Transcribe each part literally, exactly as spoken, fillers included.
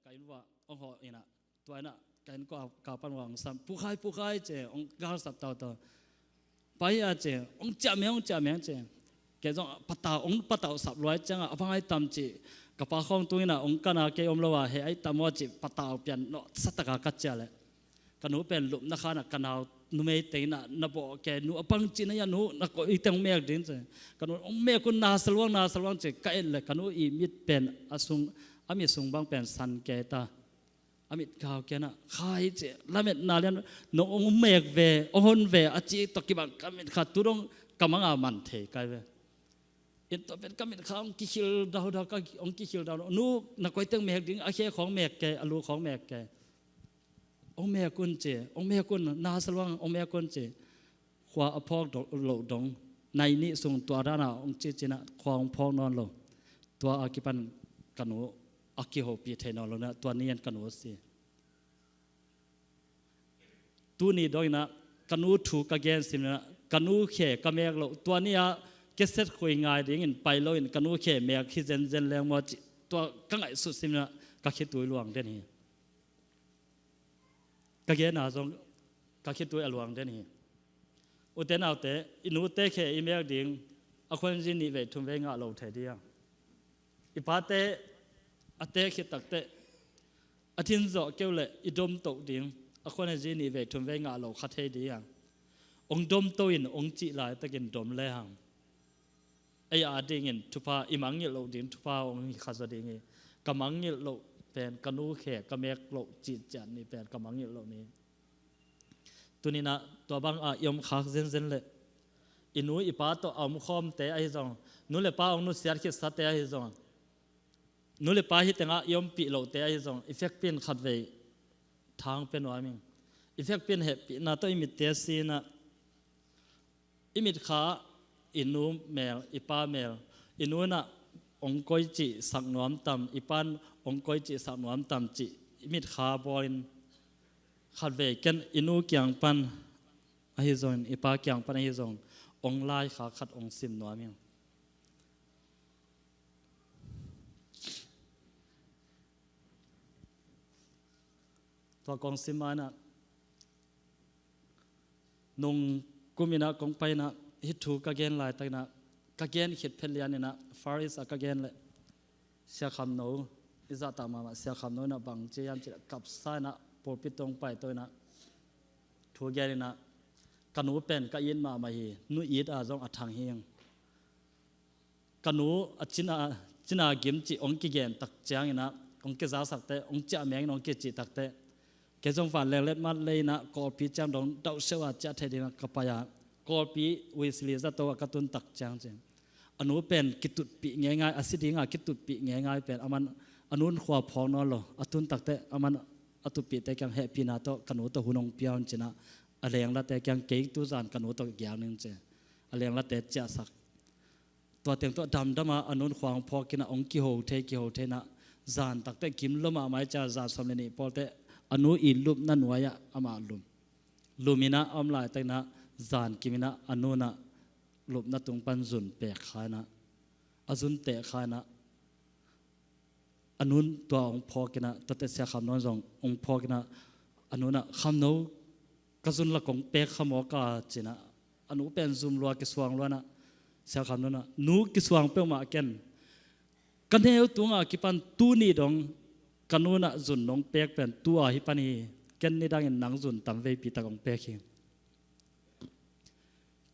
Ka inn uah hong hawh inah, tua inah ka inn kau pan uah hong sam, "Pu Khai, Pu Khai," ci, hong galsap tautau. "Pai a," ci, "hong ciah meng, hong ciah meng," ci. Kei zong patau, hong patau sap luai ciangah, "A bang ai tam?" ci. Ka pa khawng tung inah hong kan a, kei om lo a, "He ai tam aw," ci, patau pian nawhsa taka ka ciah leh, ka nu pen lupna khanah, "Ka nau numei teng inah na bawh kei, nu a bang ci na hia, nu na koih teng hong mek ding," ci. Ka nu, "Hong mek un, na sa luang, na sa luang," ci. Ka et leh ka nu i mit pen a sung, a mit sung bang pen san kei ta. A mit kau kei inah, "Khai," ci, "lametna lian, nong hong mek ve, hong hon ve," a cih tawh kibang ka mit kha, tu dong ka mang a man thei kai ve. Inn tua pen ka mit kha hong kikhil daudau, ka hong kikhil daudau. "Nu na koih teng mek ding, a khe khawng mek kei, a lu khawng mek kei." "Hong mek un," ci, "hong mek un, na sa luang, hong mek un," ci. Khua a phawk do-, loh dong, nai nih sung tua danah hong ci cinah khua hong phawk nawn lo. Tua a kipan ka nu a kihopih thei nawn lo inah, tua ni-in ka nu a si. Tuni dong inah ka nu thu ka gen sim inah, ka nu khe ka mek loh, tua ni-ah cassette khui ngai dingin pai loin ka nu khe mek hi zenzen leng maw, ci, tua ka ngaihsut sim inah ka khitui luang den hi. Ka gen a zong ka khitui a luang den hi. Ute naute, i nute khe i mek ding, a khuanzi nih vei thum vei ngah lo thei ding a. I pate a tek khit takteh, a thin zawh keu leh i dom toh ding, a khuanzi nih vei thum vei ngah lo kha thei ding a. Hong dom to in hong cih laitakin dom le hang. Ei a dingin thupha, i mangngilh loh ding thupha hong hi kha zaw ding hi. Ka mangngilh loh pen, ka nu khe ka mek loh cih ciat ni pen ka mangngilh loh ni. Tuninah tua bangah i om khak zenzen leh, i nu i pa tawh a om khawmte ahi zong, nu le pa hong nusiat khitsate ahi zong, nu le pa hi tengah i ompih lohte ahi zong, i vekpi in khatvei thang pia nuam ing. I vekpi in hehpihna tawh i mitte sinah, i mitkha i nu mel, i pa mel, i nu inah hong koih cihsak nuam tam, i pa in hong koih cihsak nuam tam cih i mitkha bawlin, khatvei ken i nu kiang pan ahi zongin, i pa kiang pan ahi zongin, hong laikhak khat hong sim nuam ing. Tua kong sim ma inah, nung kum inah kong pai inah, hih thu ka gen laitakinah, ka gen khit phet lian inah, Far East ah ka gen leh, Sia Kham No, i zahtak mahmah Sia Kham No inah bang ci hiam cih leh, kapsa inah pulpit tung paito inah thu gen inah, ka nu pen ka it mahmah hi, nu it a zong a thang hi ing. Ka nu a cina, cina gim cih hong kigen tak cianginah, hong kizaksak teh, hong ciah mengin hong kicih tak teh, kei zong vanleng letmat lei inah Kawlpi ciang dong dauhsiau a ciah thei dingah ka pai a, Kawlpi Wesley zato ah ka tun tak ciang ci. A nu pen kitutpih ngeingai, a si dinga kitutpih ngeingai pen, aman a nun khua phawk nawn lo, a tun tak teh aman a tutpihte kiang hehpihna tawh ka nu tawh hun hong pia un cinah, a lenglate kiang, "Kei tuzan ka nu tawh giak ning," ci. A lenglate ciahsak. Tua teng tawh damdam a, a nun khua hong phawk inah, hong kiho thei, kiho thei inah, zan tak teh gim lo mahmah hi cia, zan sawm le nih pawl teh a nu i lupna nuai-ah amah lum. Lum inah a om laitakinah, zan kim inah a nu inah lupna tung pan zun pek kha inah, a zun teh kha inah, a nun tua hong phawk inah, tua teh Sia Kham No zong hong phawk inah, a nu inah, "Kham No, ka zun la kong pek kha maw ka," cinah, a nu pen zum lua, kisuang lua inah, Sia Kham No inah, "Nu, kisuang peuhmah ken. Ka neu tungah kipan tuni dong ka nu inah zun nong pek pen tua hi pan hi. Ken nidangin nang zun tam veipi tak hong pek hi.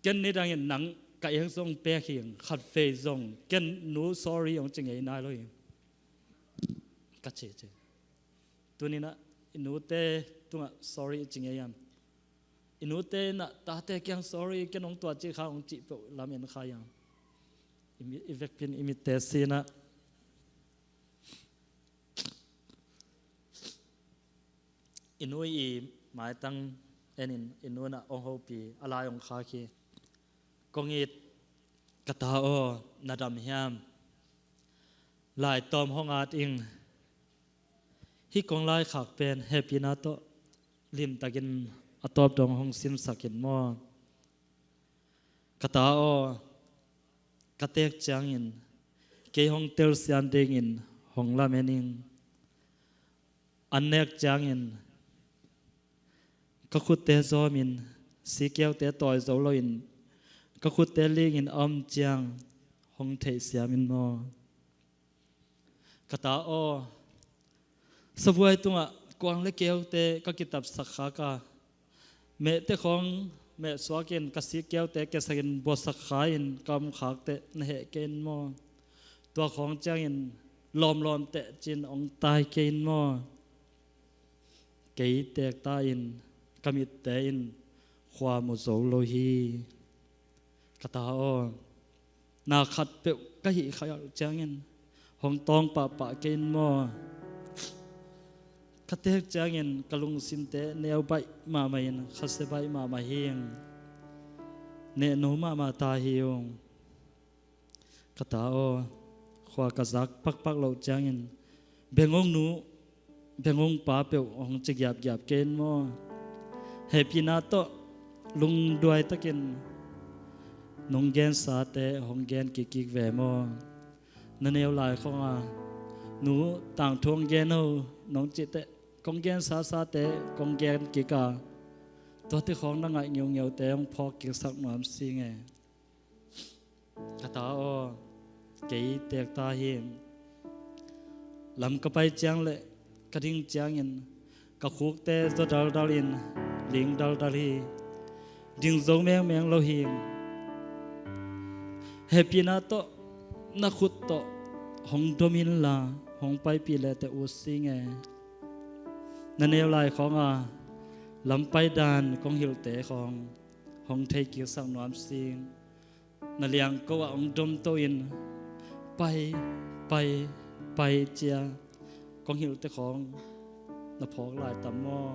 Ken nidangin nang ka ek zong pek hi, khatvei zong ken nu sorry hong ci ngei nai lo hi," ka ci ci. Tuninah i nute tungah sorry i ci ngei hiam? I nute inah tate kiang sorry, ken hong tua cih kha hong cih peuh lamen kha hiam? I mi-, i vekpi in i mitte sinah, i nu i maitang enin, i nu inah hong hopih a, lai hong khak hi. "Kong it, ka ta aw, na dam hiam? Lai tawm hong at ing. Hih kong laikhak pen hehpihna tawh limtakin a tawp dong hong simsak in maw? Ka ta aw, ka teek ciangin kei hong telsiam dingin hong lamen ing. An nek ciangin ka khutte zawmin, sikkeute tawi zo loin ka khutte lingin a om ciang hong theihsiam in maw? Ka ta aw, sabuai tungah kuang le keute ka kitapsak khak a, mehte khawng mehsuakin ka sikkeute kesakin buasak kha-in ka om khak teh na heh kei in maw? Tua khawng ciangin lawmlawm teh cin hong tai kei in maw? Kei teek ta-in ka mitte in khua mu zo lo hi. Ka ta aw, na khat peuh ka hih kha ciangin hong tawng pahpah kei in maw? Ka teek ciangin ka lungsimte neu baih mahmah in khasia baih mahmah hi ung. Nehno mahmah ta hi ung. Ka ta aw, khua ka zak pakpak loh ciangin bengong nu, bengong pa peuh hong ci giapgiap kei in maw? Hehpihna tawh lungduai takin nong gensate hong gen kikkik ve maw? Na neu lai khawng a, nu, tangthu hong gen o, nong cih teh kong gensasate kong gen kik a, tuate khawng na ngaih ngeungeute hong phawk kiksak nuam sing e. Ka ta aw, kei teek ta hi. Lam ka pai ciang le ka ding ciangin ka khukte zaw daldal in ling daldal hi. Ding zo mengmeng lo hi. Hehpihna tawh na khut tawh hong dom inla, hong paipih le teh ut sing e. Na neu lai khawng a, lam pai dan kong hilhte khawng hong thei kiksak nuam sing. Na liangko ah hong domto in, pai, pai, pai cia kong hilhte khawng na phawk lai tam maw?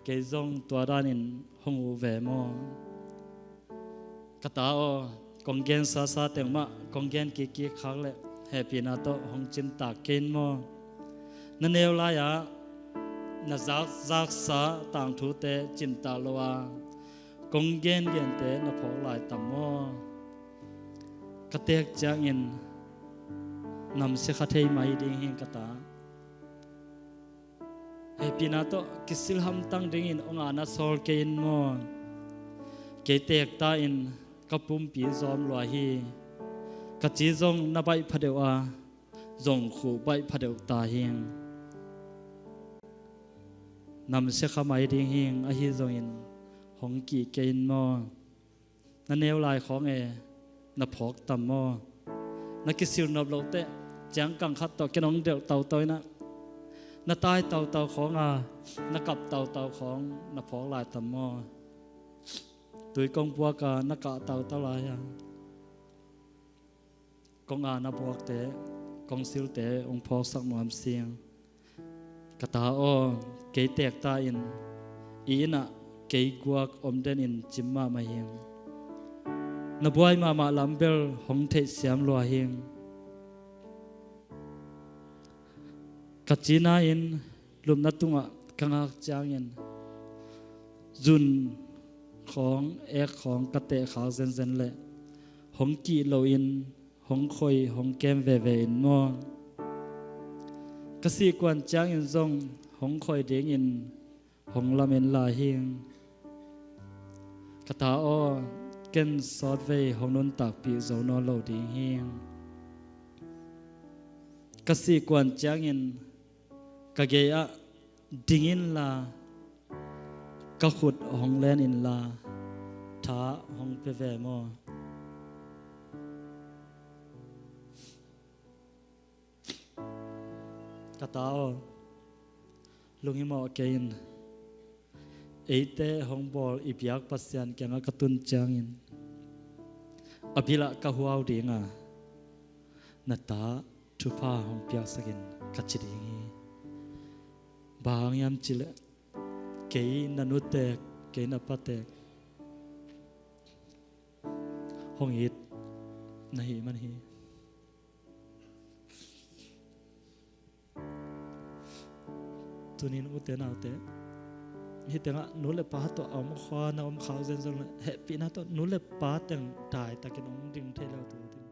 Kei zong tua danin hong uh ve maw? Ka ta aw, kong gensasa teng mah kong gen kikkik khak le hehpihna tawh hong cintak kei in maw? Na neu lai-ah na zakzaksa tangthute cintak lo a, kong gengente na phawk lai tam maw? Ka teek ciangin namsia kha thei mai ding hi ka ta. Hehpihna tawh kisil hamtang dingin hong ana sawl kei in maw? Kei teek ta in ka pumpi zawm lua hi. Ka ci zong na baih phadeuh a, zong khuh baih phadeuh ta hi. Namsia kha mai ding hi, ahi zongin hong kih kei in maw? Na neu lai khawng e, na phawk tam maw? Na kisil nop loh teh ciangkang khat tawh ken hong delh tautau in ah, na tai tautau khawng a, na kap tautau khawng na phawk lai tam maw? Tui kong puak a, na kah tautau lai a, kong ana buakte, kong silte hong phawksak nuam sing. Ka ta aw, kei teek ta in, i inn ah kei guak om denin cim mahmah hi. Na buai mahmah lam bel hong theihsiam lua hi. Ka cina in lupna tungah ka ngak ciangin zun khawng, ek khawng ka teh khak zenzen leh hong kih loin hong khoi, hong kem veve in maw? Ka sihkuan ciangin zong hong khoi dingin hong lamen lai hi. Ka ta aw, ken sawtvei hong nuntakpih zo nawn lo ding hi. Ka sihkuan ciangin ka gei-ah ding inla, ka khut hong len inla, tha hong pia ve maw? Ka ta aw, lunghimawh kei in. Eite hong bawl i biak Pasian kiangah ka tun ciangin a bilah ka huau ding a, na ta thupha hong piaksak in ka ci ding hi. Bang hang hiam cih leh kei na nuteek, kei na pateek hong it na hih man hi. Tunin ute naute, hih tengah nu le pa tawh a om khua na om khak zenzen leh hehpihna tawh nu le pa teng daitakin hong ding thei lo tu ti.